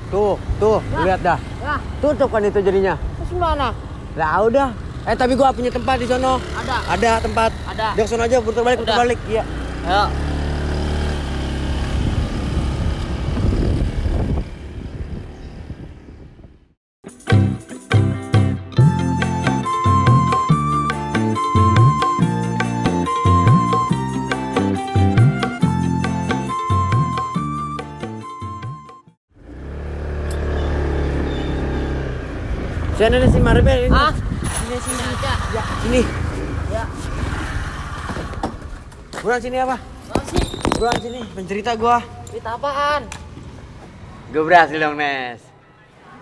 Tuh, lihat dah. Lah, Tutup kan itu jadinya. terus gimana? Lah udah. Tapi gua punya tempat di sono. Ada. Ada tempat. Ada. Dia ke sono aja, putar balik. Iya. Ayo. Sini nih si Maribel ini. Hah? Sini aja. Ya, sini. Ya. Buruan sini apa? Apa sih? Buruan sini, pencerita gua. Cerita apaan? Gue berhasil dong, Nes.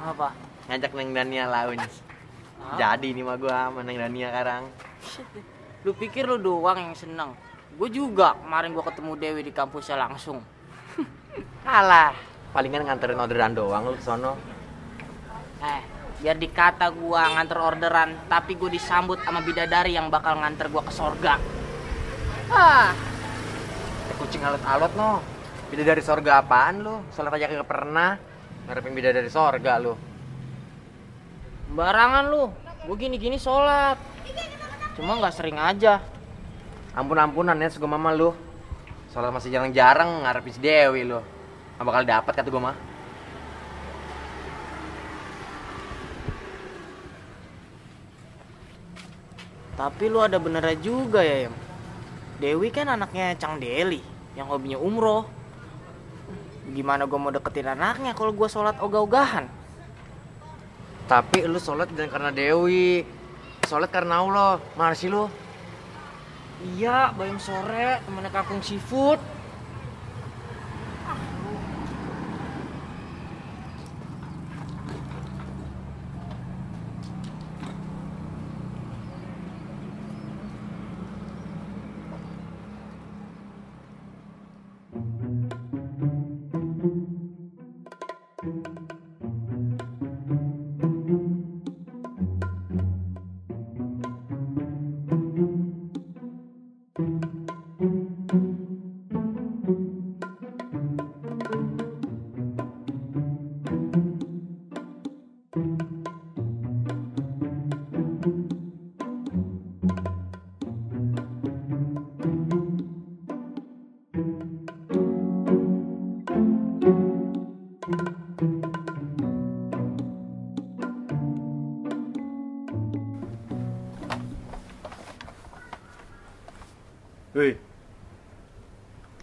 Apa? Ngajak Neng Dania lounge. Jadi ini mah gua sama Neng Dania sekarang. Lu pikir lu doang yang seneng? Gue juga kemarin gue ketemu Dewi di kampusnya langsung. Alah, palingan nganterin orderan doang lu ke sono. Biar dikata gua nganter orderan, tapi gue disambut sama bidadari yang bakal nganter gua ke sorga. Kucing alot-alot no. Bidadari sorga apaan lu? Sholat aja kagak pernah. Ngarepin bidadari sorga lu. Barangan lu, gue gini-gini sholat. Cuma nggak sering aja. Ampun-ampunan ya segala mama lu. Sholat masih jarang-jarang ngarepin si Dewi lu. Gak bakal dapat kata gua mah. Tapi lu ada benernya juga ya, Yem. Dewi kan anaknya Cang Deli yang hobinya umroh. Gimana gue mau deketin anaknya kalau gue sholat ogah-ogahan? Tapi lu sholat jangan karena Dewi. Sholat karena Allah. Mana sih lu? Iya, bayam sore temennya Kakung Seafood. Wih,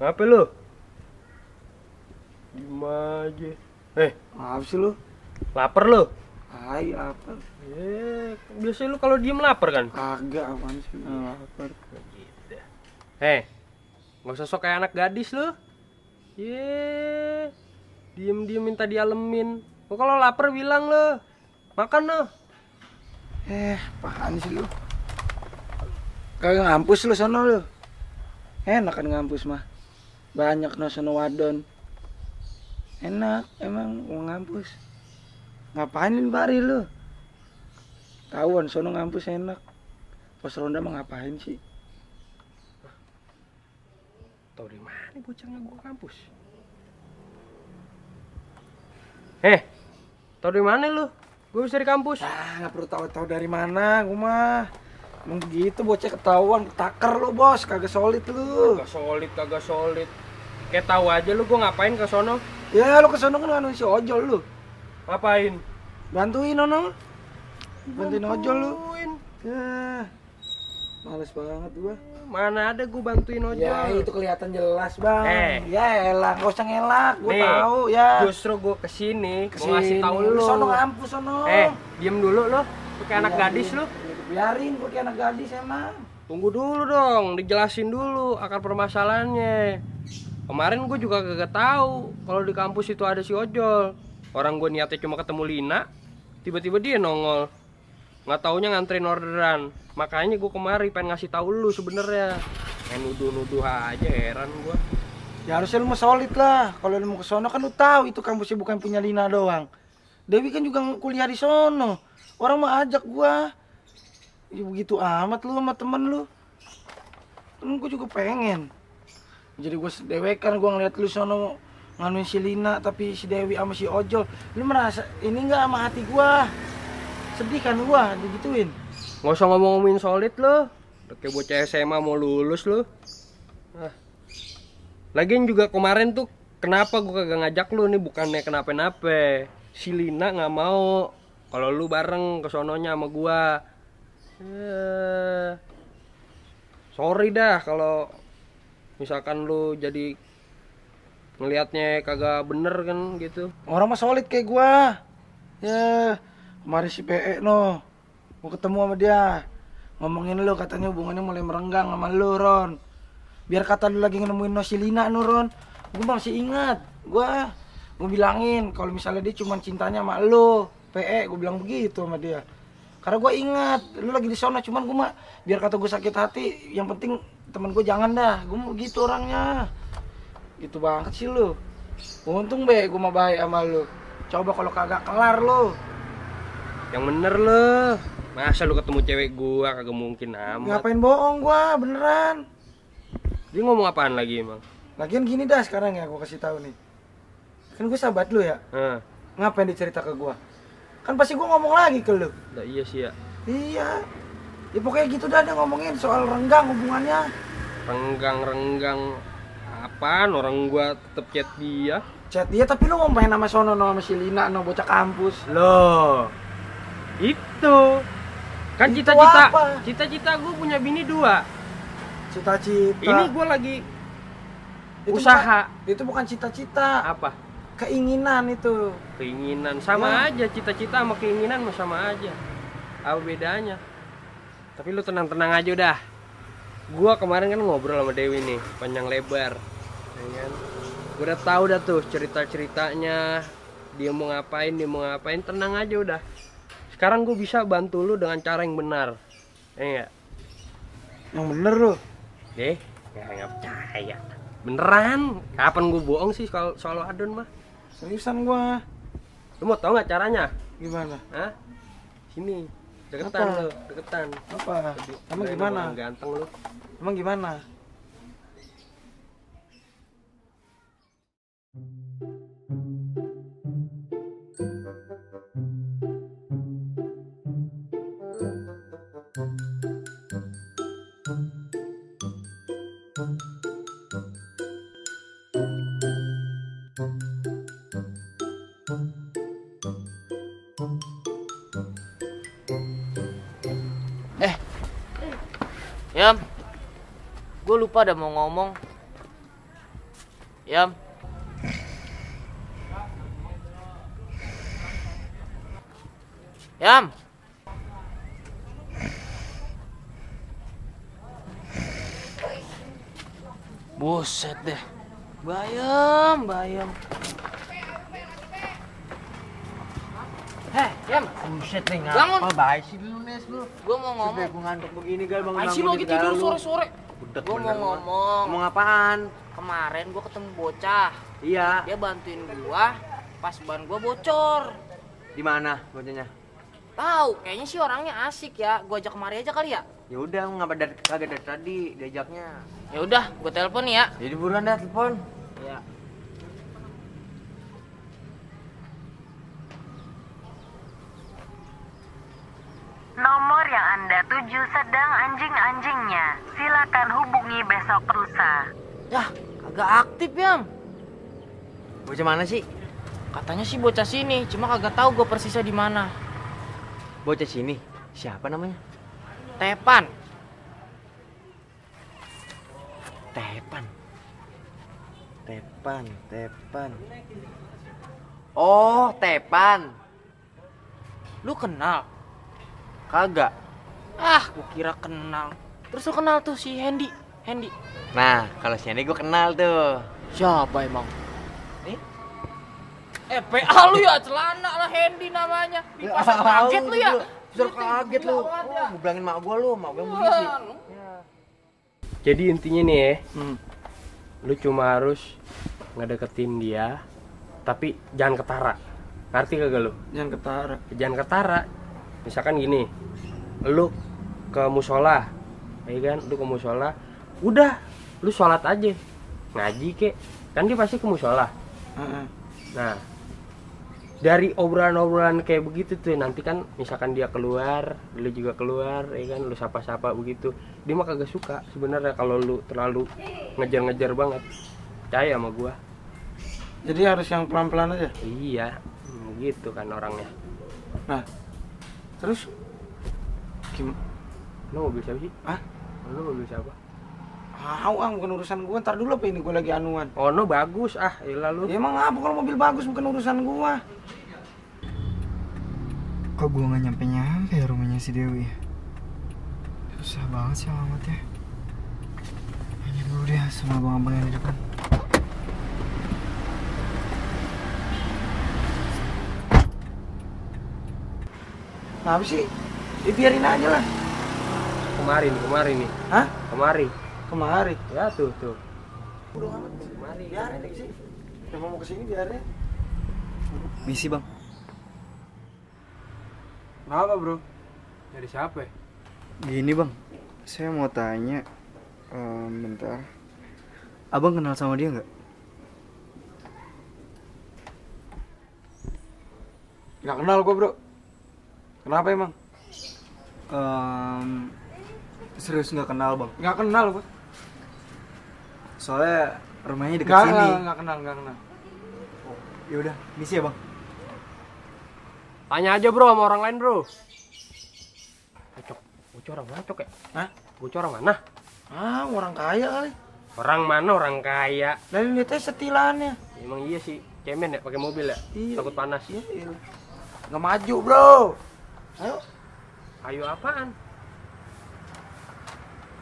apa lu? Diem aja. Maaf sih lu. Lapar lu? Hai, lapar. Biasanya lu kalau diem lapar kan? Kagak, apaan sih? Lapar. Gitu. Nggak usah sok kayak anak gadis lu. Diem-diem minta dialemin. Kalau lapar bilang lu. Makan lu. Apaan sih lu? Kagak ngampus lu sono lu. Enak kan ngampus mah. Banyak no sono wadon. Enak emang mau ngampus. Ngapain bari lu? Tauan sono ngampus enak. Pos ronda mah ngapain sih? Tahu dari mana bocah gua kampus? Tahu dari mana lu? Gua bisa di kampus. Nggak perlu tahu dari mana, gua mah. Emang begitu bocah ketahuan, ketaker lu bos, kagak solid lu. Kagak solid. Kayak tahu aja lu gua ngapain ke sono? Ya lu ke sono kan si ojol lu. Ngapain? Bantuin ono. Bantuin ojol lu. Ya. Males banget gua. Mana ada gua bantuin ojol. Ya itu kelihatan jelas, Bang. Ya elah, enggak usah ngelak, gua Nih, tahu ya. Justru gua kesini mau ngasih tahu lu. Sono ngampus sono. Diem dulu lu. Kayak anak gadis lu. Biarin gua kayak anak gadis emang. Tunggu dulu dong, dijelasin dulu akar permasalahannya. Kemarin gue juga kagak tahu kalau di kampus itu ada si ojol. Orang gue niatnya cuma ketemu Lina, tiba-tiba dia nongol. Nggak taunya nganterin orderan. Makanya gue kemari pengen ngasih tahu lu sebenarnya. Main nuduh-nuduh aja, heran gue. Ya harusnya lu mau solid lah. Kalau lu mau ke sono kan lu tahu itu kampusnya bukan punya Lina doang. Dewi kan juga kuliah di sono. Orang mah ajak gua. Ya begitu amat lu sama temen lu. Temen gua juga pengen. Jadi gua sedewekan gua ngeliat lu sono nganuin si Lina tapi si Dewi sama si Ojol. Lu merasa ini nggak sama hati gua? Sedih kan gua digituin. Nggak usah ngomongin solid lo. Udah kayak bocah SMA mau lulus lo. Ah. Lagian juga kemarin tuh kenapa gua kagak ngajak lu nih, bukannya kenapa-napa. Si Lina nggak mau kalau lu bareng ke sononya sama gua. Sorry dah kalau misalkan lu jadi ngelihatnya kagak bener kan gitu. Orang mah solid kayak gua. Ya, kemarin si PE no. Gua ketemu sama dia. Ngomongin lu katanya hubungannya mulai merenggang sama lu, Ron. Biar kata lu lagi nemuin no si Lina no, Ron. Gua masih ingat. Gua bilangin kalau misalnya dia cuma cintanya sama lu, PE, gua bilang begitu sama dia. Karena gua ingat lu lagi di sana, cuman gua mah biar kata gua sakit hati, yang penting temen gua jangan dah. Gua mau gitu orangnya. Gitu banget sih lu. Untung be gua mah baik sama lu. Coba kalau kagak kelar lu. Yang bener lo. Masa lu ketemu cewek gua kagak mungkin amat. Ngapain bohong gua, beneran. Dia ngomong apaan lagi emang? Lagian gini dah sekarang ya gua kasih tahu nih. Kan gua sahabat lu ya. Ngapain dicerita ke gua? Kan pasti gua ngomong lagi ke lu. Nah, iya sih ya. Iya. Ya pokoknya gitu dah dia ngomongin soal renggang hubungannya. Renggang apaan, orang gua tetep chat dia. Chat dia tapi lu ngomongin nama sono sama si Lina no bocah kampus. Loh. Itu. Kan Itu cita-cita. apa? Cita-cita gua punya bini 2. Cita-cita. Ini gua lagi Itu usaha. Itu bukan cita-cita. Apa? Keinginan itu. Keinginan sama aja, cita-cita sama keinginan mah sama aja. Apa bedanya? Tapi lu tenang-tenang aja udah. Gua kemarin kan ngobrol sama Dewi nih, panjang lebar. Ya kan? Gua udah tahu dah tuh cerita-ceritanya. Dia mau ngapain, tenang aja udah. Sekarang gue bisa bantu lu dengan cara yang benar. Ya enggak? Yang bener lu. Nggak percaya. Beneran? Kapan gue bohong sih soal adon mah? Seriusan gua. Lu mau tau nggak caranya? Gimana? Hah? Sini. Deketan Apa? lu, deketan. Apa? Emang Lu gimana? orang ganteng lu. Emang gimana? Yam, gue lupa ada mau ngomong. Yam. Yam. Buset deh. Bayam. Yam. Buset nih, Bangun. ngapa baik sih lu Nes lu? Gue mau ngomong. Sampai gua ngantuk begini gal bangun. Ay sih lo lagi tidur sore-sore. Budek Gue mau bener lu. ngomong. Ngomong apaan? Kemarin gue ketemu bocah. Iya. Dia bantuin gua pas ban gua bocor. Di mana bocahnya? Tahu, kayaknya sih orangnya asik ya. Gua ajak kemari aja kali ya. Ya udah, ngapa kagak dari tadi diajaknya. Ya udah, gua telepon ya. Jadi buruan dah telepon. Ya. Nomor yang Anda tuju sedang anjing-anjingnya. Silakan hubungi besok lusa. Yah, kagak aktif Yam. Bocah mana sih? Katanya sih bocah sini, cuma kagak tahu gua persisnya di mana. Bocah sini. Siapa namanya? Tepan. Tepan. Oh, Tepan. Lu kenal? Kagak. Ah, gua kira kenal. Terus lu kenal tuh si Hendy. Nah, kalau si Andy gue kenal tuh. Siapa emang? PA lu ya, celana lah Hendy namanya. Di pasar kaget lu ya. Bisa kaget lu. Gue bilangin mak gue lu, mak gue yang berisik. Jadi intinya nih ya, lu cuma harus ngedeketin dia, tapi jangan ketara. Ngerti kagak lu? Jangan ketara. Misalkan gini, lu ke musola, ya kan? Lu ke musola, udah, lu sholat aja, ngaji kek. Kan dia pasti ke musola. Heeh. Nah, dari obrolan-obrolan kayak begitu tuh nanti kan misalkan dia keluar, lu juga keluar, ya kan lu sapa-sapa begitu. Dia mah kagak suka sebenarnya kalau lu terlalu ngejar-ngejar banget. Percaya sama gua. Jadi harus yang pelan-pelan aja. Iya, gitu kan orangnya. Nah, terus gimana? Lu mobil siapa sih? Hah? Lu mobil siapa? Bukan urusan gua. Ntar dulu apa ini gua lagi anuan. Oh, no bagus iyalah lu. Ya emang apa kalau mobil bagus bukan urusan gua. Kok gua nggak nyampe ya rumahnya si Dewi? Susah banget sih alamatnya. Nanya dulu deh sama abang-abang yang di depan. Nah, apa sih? Biarin aja lah. Kemari nih. Hah? Kemari. Kemari. Ya tuh. Udah amat. Kemari. Biarin sih. Emang mau kesini biarin. Misi bang. Kenapa bro? Dari siapa? Gini bang, saya mau tanya, bentar. Abang kenal sama dia nggak? Nggak kenal gua bro. Kenapa emang? Serius nggak kenal bang? Nggak kenal gua. Soalnya rumahnya deket Nggak sini. nggak kenal. Ya udah, misi ya bang. Tanya aja bro sama orang lain bro. Bocor orang mana cok ya? Hah? Bocor orang mana? Orang kaya kali. Orang mana orang kaya? Lalu lihatnya setilannya. Emang iya sih, cemen ya pakai mobil ya? Iya. Takut panas. Iya. Nggak maju bro. Ayo. Ayo apaan?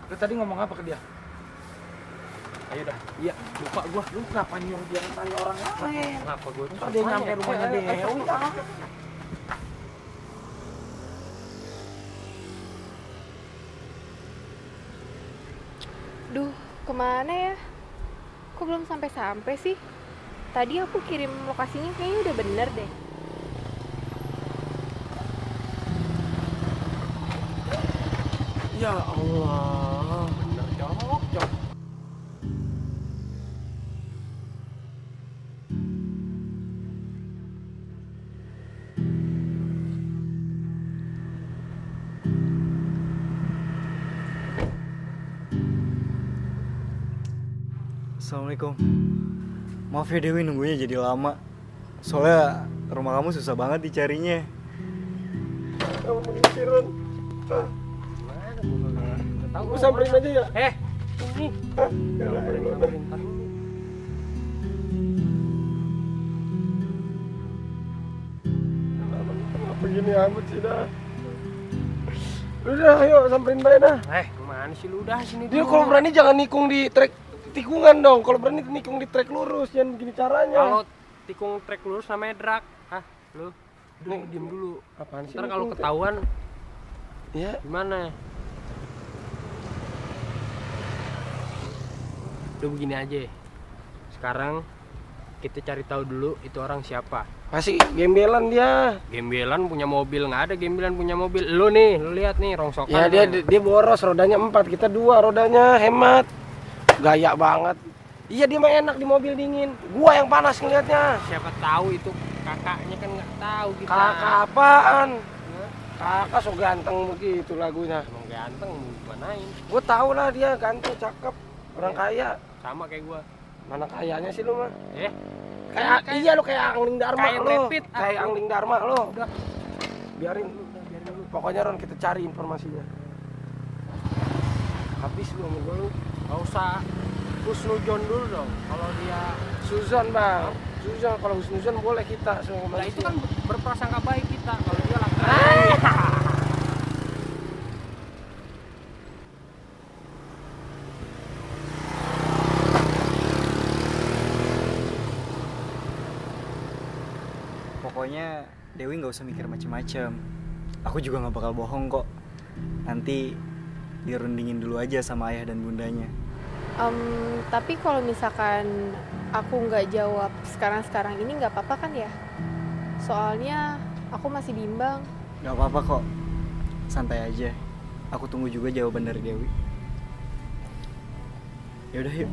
Lu tadi ngomong apa ke dia? Ayo dah. Iya, lupa gua. Lu kenapa nyuruh dia tanya orang lain? Kenapa gua? Kok dia nyampe rumahnya Dewi? Duh, kemana ya? Kok belum sampai-sampai sih? Tadi aku kirim lokasinya kayaknya udah bener deh. Ya Allah, bener cok. Assalamualaikum. Maaf ya Dewi nunggunya jadi lama. Soalnya rumah kamu susah banget dicarinya. Tahu samperin aja ya. Ini. Begini amat sih dah. Udah ayo samperin bae dah. Kemana sih lu udah sini Dia dulu. kalau berani jangan nikung di trek tikungan dong. Kalau berani nikung di trek lurus, jangan begini caranya. Kalau tikung trek lurus namanya drag. Lu Nih, diem dulu. Apaan sih? Ntar kalau ketahuan ya, gimana? Udah begini aja. Sekarang kita cari tahu dulu itu orang siapa. masih gembelan dia. Gembelan punya mobil, nggak ada gembelan punya mobil. Lu nih, lu lihat nih rongsokan. Ya dia boros, rodanya 4, kita 2 rodanya, hemat. Gaya banget. Iya dia mah enak di mobil dingin. Gua yang panas ngeliatnya. Siapa tahu itu kakaknya kan nggak tahu kita. Kakak apaan? Kakak so ganteng begitu lagunya. Emang ganteng, manain. Gua tahu lah dia ganteng, cakep, orang kaya. Sama kayak gua. Mana kayanya sih lu mah? Kayak Iya lu kayak Angling Dharma kayak lu. Repit. Kayak Angling Dharma lu. Udah. Biarin dulu. Pokoknya Ron kita cari informasinya. Habis lu sama gua lu. Nggak usah husnuzon dulu dong. Kalau dia, Suzon bang. Suzon kalau Suzon boleh kita semua nah itu manusia. kan berprasangka baik kita. Kalau dia laki. Pokoknya Dewi nggak usah mikir macem-macem. Aku juga nggak bakal bohong kok. Nanti dirundingin dulu aja sama ayah dan bundanya. Tapi kalau misalkan aku nggak jawab sekarang ini nggak apa-apa kan ya? Soalnya aku masih bimbang. Nggak apa-apa kok. Santai aja. Aku tunggu juga jawaban dari Dewi. Yaudah yuk.